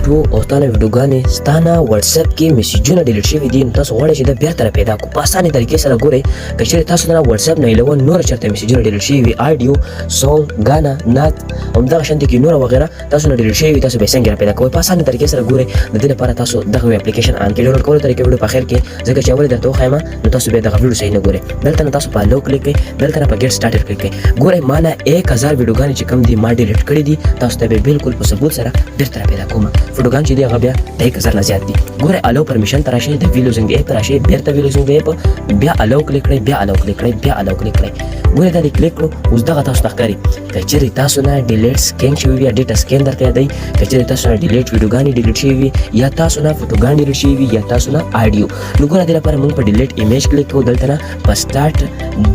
فوټو او ستا نه ویډیوګانې، ستا نه واتساپ کې میسجونه ډیلیټ شوي دي، نو تاسو غواړئ چې دا بیرته را پیدا کړو په اسانه طریقې سره. ګورئ، که چېرې تاسو نه واتساپ نه علاوه نور چېرته میسجونه ډیلیټ شوي وي، آډیو، سونګ، ګانا، نعت، همدغه شانتې کې نور وغیره تاسو نه ډیلیټ شوي وي، تاسو به یې څنګه را پیدا کوئ په اسانه طریقې سره؟ ګورئ، د دې لپاره تاسو دغه اپلیکیشن آن کې ډاونلوډ کولو طریقې ویډیو په اخر کې، ځکه چې اول درته وښایم نو تاسو بیا دغه ویډیو صحیح نه ګورئ. دلته نه تاسو په allow کلیک کړئ، دلته نه په get started کلیک کړئ. ګورئ، ما نه 1000 ویډیوګانې چې کوم دي ما ډیلیټ کړي دي، تاسو ته به بالکل په ثبوت سره بیرته را پیدا کوم. فوټوګان چې دي هغه بیا د 1000 نه زیات دي. ګورئ، allow permission ته راشئ، د while using app ته راشئ، بیرته while using app، بیا allow کلیک کړئ، بیا allow کلیک کړئ، بیا allow کلیک کړئ. ګورئ، دا دې کلیک کړو، اوس دغه تاسو ته ښکاري. که چېرې تاسو نه delete scan شوي وي یا data scan درته یادوي، که چېرې تاسو نه delete ویډیوګانې ډیلیټ شوي وي یا تاسو نه فوټوګان ډیلیټ شوي وي یا تاسو نه آډیو، نو ګوره، دې لپاره موږ په delete image کلیک کوو، دلته نه په start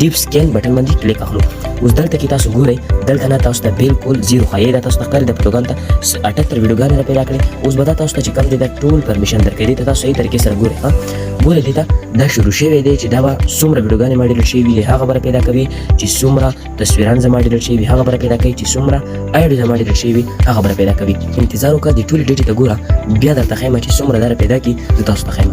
deep scan button باندې کلیک اخلو. اوس دلته کې تاسو ګورئ، دلته نه تاسو ته بالکل زیرو ښایي. دا تاسو ته ښکاري، د فوټوګان ته 78 ویډیوګانې را پیدا کړې. اوس به دا تاسو ته چې کوم دی دا ټول permission درکوي. دې ته تاسو صحیح طریقې سره ګورئ. ها، ګورئ، دې ته دا شروع شوی دی چې دا به څومره ویډیوګانې ما ډیلیټ شوي وي هغه به را پیدا کوي، چې څومره تصویران زما ډیلیټ شوي وي هغه به را پیدا کوي، چې څومره آډیو زما ډیلیټ شوي وي هغه به را پیدا کوي. انتظار وکړه، د ټولې ډیټې ته ګوره، بیا درته ښیم چې څومره دا را پیدا کړي. زه تاسو ته ښیم.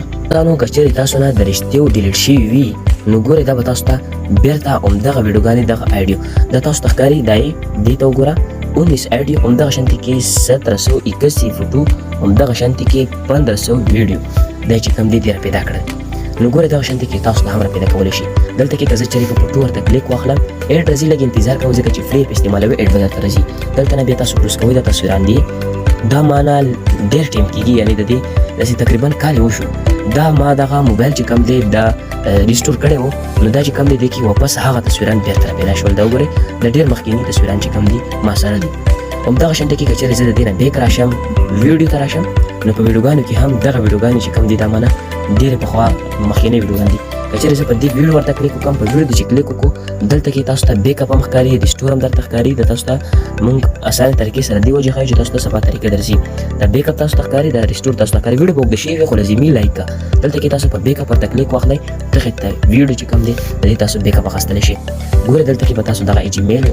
نو که چېرې تاسو نه د رښتیو ډیلیټ شوي وي، نو ګورئ، دا به تاسو ته بیرته همدغه ویډیوګانې، دغه آډیو دا تاسو ته ښکاري. دا یې دې ته وګوره، 19 آډیو، همدغه شانتې کې 1781 فوټو، همدغه شانتې کې 1500 ویډیو دا چې کوم دې را پیدا کړل. نو ګوره، دغه شانتې کې تاسو ته هم را پیدا کولی شي. دلته کې که زه چېرې په فوټو ورته کلیک واخلم، add راځي. لږ انتظار کوئ، ځکه چې free app استعمالوي، add به درته راځي. دلته نه بیا تاسو کلوز کوئ. دا تصویران دي، دا معنا ډېر ټایم کېږي، یعنې د دې داسې تقریبا کال یې وشو دا ما دغه موبایل چې کوم دی دا restore کړی و. نو دا چې کوم دی، دې کې واپس هغه تصویران بیرته را پیدا شول. دا وګورئ، د ډېر مخکیني تصویران چې کوم دي ما سره دي. همدغه شان کې که چېرې زه د دې نه back راشم، ویډیو ته راشم، نو په ویډیوګانو کې هم دغه ویډیوګانې چې کوم دي دا مانه ډېرې پخوا مخکینۍ ویډیوګانې دي. که چېرې زه په دې ویډیو ورته کلیک وکړم، په ویډیو چې کلیک وکړو، دلته کې تاسو ته بیک اپ هم ښکاري، restore هم درته ښکاري. د تاسو ته مونږ اسانه طریقې سره دی وجه ښایي چې تاسو ته صفا طریقه درځي. دا بیک اپ تاسو ته ښکاري، دا restore تاسو ته ښکاري. ویډیو به اوږده شوې وي، خو لازمي لایک کا. دلته کې تاسو په بیک اپ ورته کلیک واخلئ، دغه ته ویډیو چې کوم دی د دې تاسو بیک اپ اخیستلی شئ. ګوره، دلته کې به تاسو دغه جیمیل،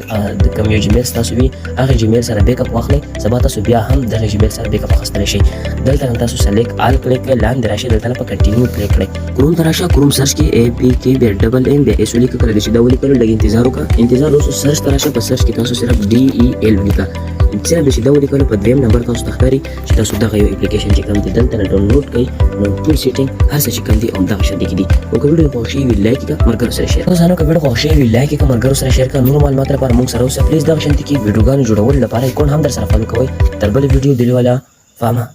د کوم یو جیمیل تاسو وي، هغه جیمیل سره بیک اپ واخلئ. سبا تاسو بیا هم دغه جیمیل سره بیک اپ اخیستلی شئ. دلته هم تاسو select all کلیک کړئ، لاندې راشئ، دلته په continue کلیک کړئ. کروم ته راشه، کروم search کې ای پی کې بیا ډبل ایم بیا اس ولیکه. کله چې دا ولیکلو، لږ انتظار وکړه، انتظار وروسته search ته راشه. په search کې تاسو صرف ډي ای ایل ولیکه. صرف چې دا ولیکلو، په دویم نمبر تاسو ته ښکاري چې تاسو دغه یو اپلیکیشن چې کوم دی دلته نه ډاونلوډ کړئ. نو ټول setting هر څه چې کوم دي همدغه شان دي. او که ویډیو خوښ شي وي، لایک کړه، ملګرو سره share. دوستانو، که ویډیو خوښ شي وي، لایک کړه، ملګرو سره share کړه. نور معلومات لپاره موږ سره اوسه please. دغه شان کې ویډیوګانو جوړولو لپاره اکاونټ هم در سره follow کوئ. تر بلې ویډیو، دلی والا فهمه.